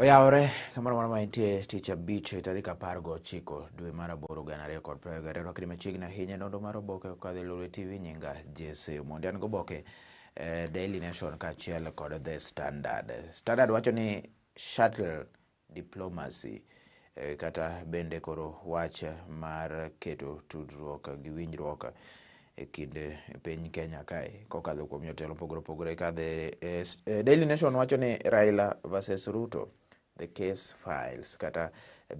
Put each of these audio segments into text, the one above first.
Oyawore kamoro amora ma intie tich abich tarik 19 dwe mar aboro 2022. Rwakni machiegni ahinya nonro mar oboke okadho e Lolwe TV. Nyinga Jesse Omondi. An goboke Daily Nation kaachiel kod The Standard. Standard wacho ni shuttle diplomacy kata bende koro wach mar keto tudruok gi winjruok e kind piny Kenya kae kokadho kuom jotelo mopogore opogore. Kadhe Daily Nation wacho ni Raila versus Ruto, the case files, kata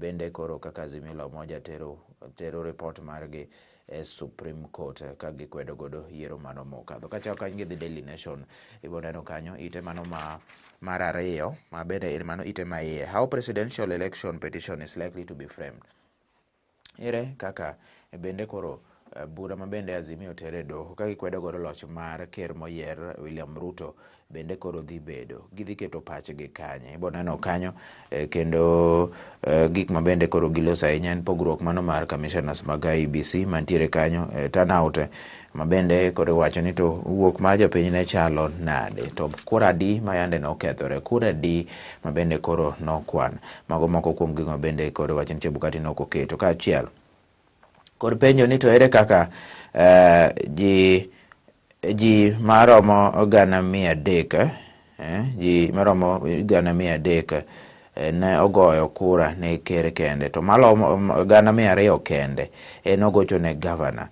bende koro kaka Azimio la Umoja tero report margi e Supreme Court ka gikwedo godo yiero mano mokadho. Kachako kanyo gi The Daily Nation, ibiro neno kanyo ite mano ma mar ariyo ma bende en mano ite ma iye: how presidential election petition is likely to be framed. Ere kaka bende koro bura ma bende Azimio tere e doho ka gikwedo godo loch mar ker moyier William Ruto bende koro dhi bedo gidhi keto pachgi kanye? Ibo neno kanyo kendo gik ma bende koro giloso ahinya en pogruok mano mar commissioners mag IEBC mantiere kanyo, turnout ma bende koro iwacho ni to wuok mar jopiny ne chalo nade, to kura adi ma yande nokethore, kura adi ma bende koro nokwan. Mago moko kuom gigo ma bende koro iwacho ni Chebukati nokoketo kaachiel kod penjo ni to ere kaka ji maromo 300,000 ji maromo 300,000 ne ogoyo kura ne ker kende, to malomo 200,000 kende en ogocho ne governor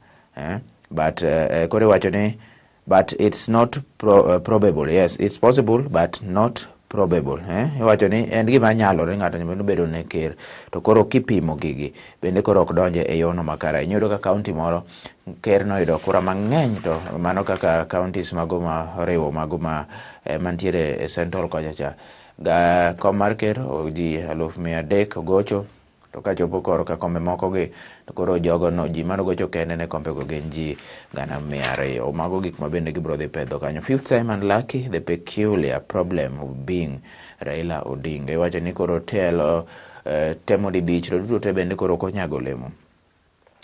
but koro iwacho ni but it's not probable. Yes, it's possible but not probable. Iwacho ni en gima nyalore ng'ato nyalo bedo ne ker, to koro kipimo gigi bende koro ok donje e yono makare. Iyudo ka county moro ker noyudo kura mang'eny, to mano kaka counties mago ma oriwo mago ma mantiere e central kocha cha ga kom mar ker ji 300,000 ogocho, to kachopo korka kombe moko gi to koro jogo no ji manogocho kende ne kombego gin ji 200,000. Mago gik ma bende gibiro dhi pedho kanyo. Fifth time unlucky, the peculiar problem of being Raila Odinga. Iwacho ni koro telo temo dibich to duto te bende koro ok onyago olemo.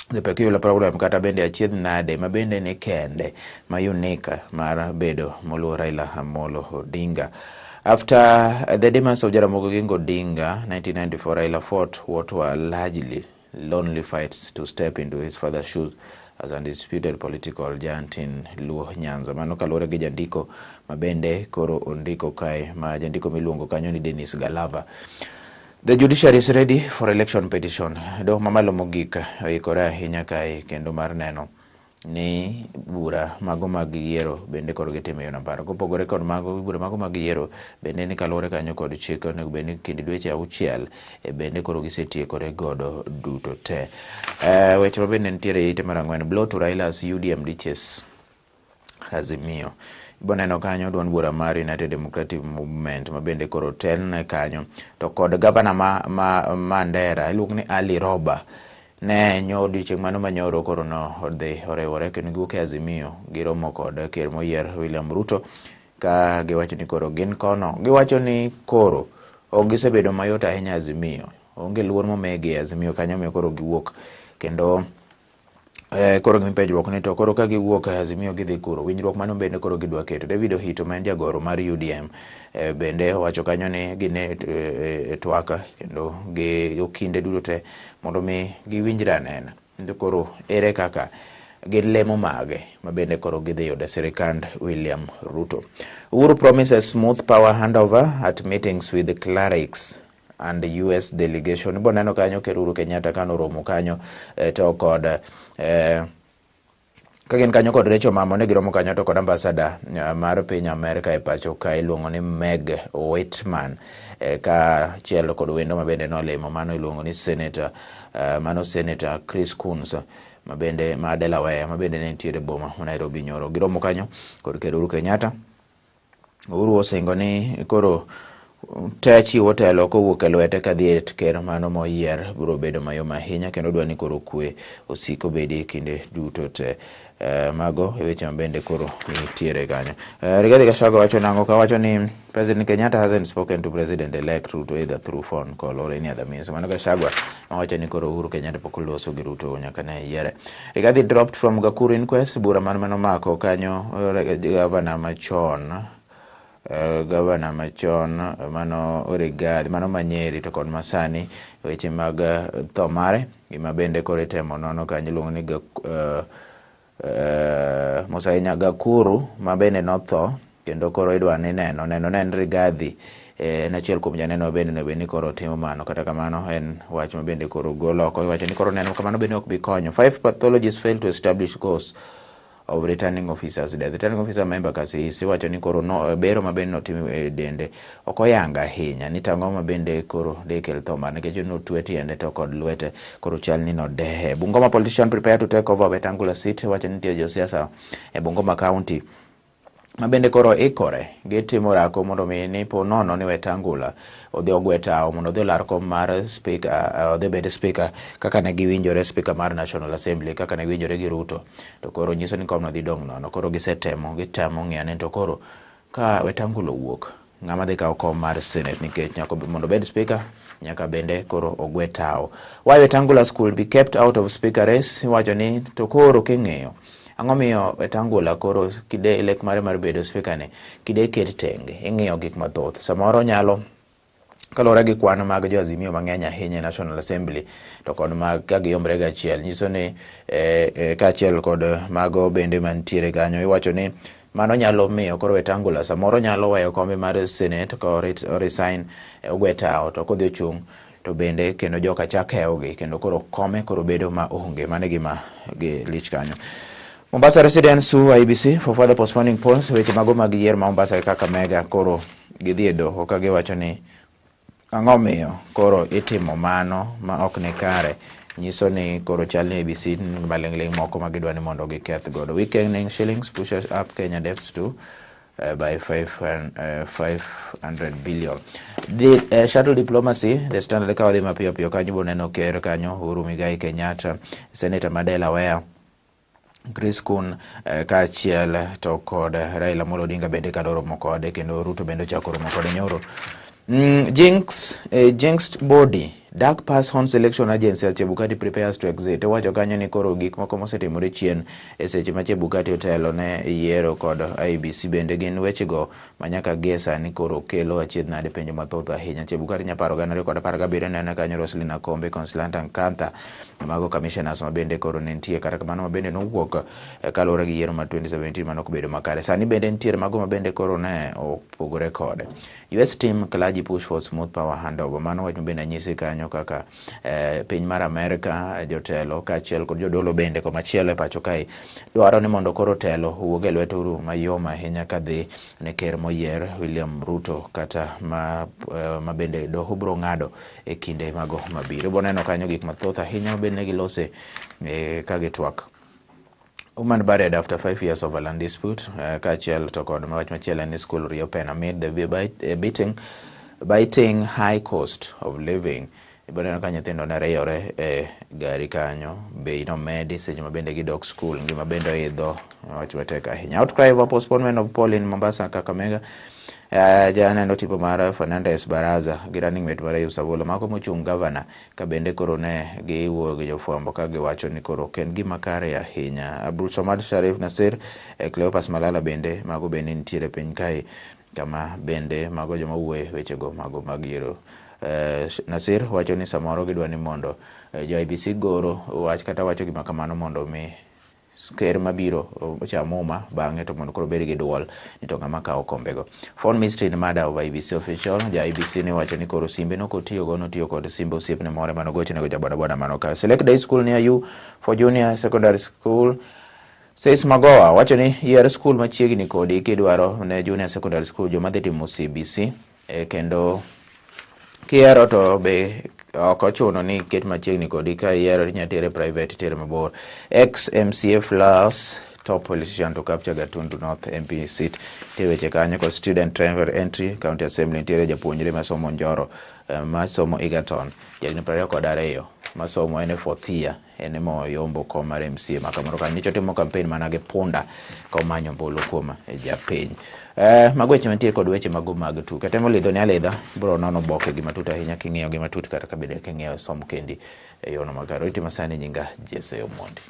The peculiar problem kata bende achiedh nade ma bende ni kende ma unique mar bedo moluor Raila Amolo Odinga. After the demise of Jaramogi Oginga Odinga, 1994, Raila fought what were largely lonely fights to step into his father's shoes as undisputed political giant in Luo Nyanza. Mano kaluwore gi jandiko ma bende koro ondiko kae, ma jandiko miluongo kanyo ni Dennis Galava. The judiciary is ready for election petition. Doho mamalo mogik oikore ahinya kae kendo mar neno ni bura mago mag yiero bende koro gitimo e yo nambaro. Kopogore kod mago, bura mago mag yiero bende ni kaluwore kanyo kod chik onego bed ni kind dweche 6 e bende koro gisetiekore godo duto te. Weche ma bende nitiere e ite mar 4: blow to Raila's UDM ditches Azimio. Ibo neno kanyo duond bura mar United Democratic Movement ma bende koro telne kanyo to kod gavana ma Mandera iluongo ni Ali Roba ne nyo odiochieng' mano manyoro koro no odhi oriwore kendo giwuok e Azimio giromo kod ker moyier William Ruto ka giwacho ni koro gin kono giwacho ni koro ok gisebedo mayot ahinya Azimio, onge luor momigi e Azimio kanyo, omiyo koro giwuok kendo koro gin penjruok ni to koro ka giwuok e Azimio gidhi kuro winjruok mano bende koro gidwa keto. David Ohito ma en jagoro mar UDM bende owacho kanyo ni gin e twak kendo gi okinde duto te mondo mi giwinjre anena to koro ere kaka gin lemo mage ma bende koro gidhi yudo e sirikand William Ruto. Uhuru promises smooth power handover at meetings with clerics and US delegation. Ibo neno kanyo ker Uhuru Kenyatta kanoromo kanyo to kod ka gin kanyo kod Rachel Mamo ne giromo kanyo to kod ambassador mar piny Amerka e pacho ka iluongo ni Meg Whitman kaachiel kod wendo ma bende nolimo mano iluongo ni senator mano Senator Chris Coons ma bende ma Delaware ma bende ne nitiere e boma ma Nairobi nyoro. Giromo kanyo kod ker Uhuru Kenyatta. Uhuru osingo ni koro te chiwo telo kowuok e lwete kadhi e ker mano moyier biro bedo mayom ahinya kendo dwa ni koro kwe osik obedi kinde duto te. Mago e weche ma bende koro nitiere kanyo. Rigathi Gachagua wacho nang'o? Ka wacho ni President Kenyatta hasn't spoken to President-elect Ruto either through phone call or any other means. Mano Gachagua mawacho ni koro Uhuru Kenyatta pok oloso gi Ruto nyaka ne yiere. Rigathi dropped from Gakuru inquest, bura man mano mako kanyo gavana machon. Gavana machon mano Rigathi, mano Manyeri to kod masani weche mag tho mare gima bende koro itemo nono kanyo iluongo ni Musalia Gakuru ma bende notho kendo koro idwa ni neno neno ne en Rigathi, en achiel kuom janeno bende onego bed ni koro timo mano. Kata kamano en wach ma bende koro gol oko, iwacho ni koro neno kamano bende ok bi konyo. Five pathologists fail to establish cause of returning officers death. Returning officer ma Embakasi East iwacho ni koro no, bero ma bende notim e dende ok oyanga ahinya ni tang'o ma bende koro dekel tho mare nikech notwe tiende to kod lwete koro chal ni nodehe. Bungoma politician prepare to take over Wetangula seat, iwacho ni nitie josiasa e Bungoma County ma bende koro ikore gitimo orako mondo mi ni po nono ni Wetangula odhi ogwe tawo mondo odhi olar kom mar speaker, odhi obed speaker kaka ne giwinjore, speaker mar National Assembly kaka ne giwinjore gi Ruto, to koro nyiso ni komno dhi dong' nono. Koro gisetemo gitemo ng'iyo ni to koro ka Wetangula owuok ng'ama dhi kawo kom mar Senate nikech nyaka mondo obed speaker nyaka bende koro ogwe tawo. Why Wetangula could be kept out of speaker race, iwacho ni to koro king'iyo ang'o miyo Wetangula koro kide lek mare mar bedo speaker ni kide ket tenge, ing'iyo gik mathoth samoro nyalo kaluwore gi kwan mag jo Azimio mang'eny ahinya e National Assembly to kod mag ka giombre gachiel nyiso ni kaachiel kod mago bende mantiere kanyo iwacho ni mano nyalo miyo koro Wetangula samoro nyalo weyo kombe mar Senate ka resign, ogwe tawo to kodhi ochung' to bende kendo joka chak hewogi kendo koro kome koro bedo ma onge. Mano e gima gi lich kanyo. Mombasa residents sue IEBC for further postponing polls. Weche mago mag yier ma Mombasa gi Kakamega koro gidhi e doho ka giwacho ni ang'o miyo koro itimo mano ma ok ni kare, nyiso ni koro chal ni IEBC nigi maling'ling' moko ma gidwa ni mondo giketh godo. Weakening shillings pushes up Kenya debts to by 500 billion. The shuttle diplomacy, the Standard ka wadhi mapiyo piyo kanyo boneno ker kanyo Uhuru Muigai Kenyatta, Senator ma Delaware Chris Coons, kaachiel to kod Raila Amolo Odinga bende kado romo kode kendo Ruto bende ochako romo kode nyoro. Jinxed body Dark past haunts election agency as Chebukati prepares to exit. Owacho kanyo ni koro gik moko mosetimore chien e seche ma Chebukati otelo ne yiero kod IEBC bende gin wechego ma nyaka gie sani koro kelo achiedh nade penjo mathoth ahinya. Chebukati nyaparo 2017 nene kanyo Roselyn Akombe, Consolata Nkatha, mago commissioners ma bende koro ne nitie, kata kamano ma bende nowuok kaluwore gi yiero mar 2017 manok bedo makare. Sani bende nitiere mago ma bende koro ne opogore kode. US team clergy push for smooth power handover. Mano wach mabende anyisi kanyo kaka piny mar Amerka jotelo kaachiel kod jodolo bende komachielo e pacho kae dwaro ni mondo koro telo owuog e lwet Uhuru mayom ahinya kadhi ne ker moyier William Ruto kata ma bende doho biro ng'ado e kinde mago mabiro. Ibiro neno kanyo gik mathoth ahinya ma bende gilose ka gitwak. Woman buried after 5 years of a land dispute, kaachiel to kod wach machielo en ni school reopen amid the biting high cost of living. Ibiro neno ka nyithindo ne riyore e gari kanyo, bei nomedi seche ma bende gidok school, ngima bende oidho, wach matek ahinya. Outcry over postponement of poll in Mombasa, Kakamega. Janeno tipo mar Fernandez Baraza gi running mate mare Yusuf mago mochung' gavana ka bende koro ne giwuoyo gi jofwambo ka giwacho ni koro ok en gima kare ahinya. Abdul Samad Sharif Nasir, Cleopas Malala bende mago bende nitiere piny kae kama bende mago joma wuoye wechego mago mag yiero. Nasir wacho ni samoro gidwa ni mondo jo IEBC goro wach kata wacho gima kamano mondo mi ker mabiro ocham muma bang'e to mondo koro obed gi duol ni to ng'ama kawo kombego. Phone mystery in murder of IEBC official. Ja IEBC ne wacho ni koro simbe nokotiyogo, notiyo kod simbe osiepne moro manogochnego ja bodaboda manokawo. Select day school near you for junior secondary school. Says Magoha wacho ni yier skul machiegni kodi kidwaro ne junior secondary school joma dhi timo CBC, kendo kihero to be ok ochuno ni iket machiegni kodi, ka ihero inya tere private itere mabor. Ex MCA plus top politician to capture Gatundu North MP seat. Nitie weche kanyo kod student triumphant entry county assembly. Nitiere japuonjre masomo Njoro, masomo Egerton, jahigni 22 masomo en e fourth year, en ema oyombo kom mar MCA ma kamoro kanyo nyocha otimo campaign mana gi punda komanyo ombulu kuom japiny. Mago weche mantie kod weche mago mag tuke. Temo lidho ni alidha bro nono boke gi matut ahinya king'iyo gi matut kata ka bende king'iyo som kendi e yono makare. Oriti masani nyinga Jesse Omondi.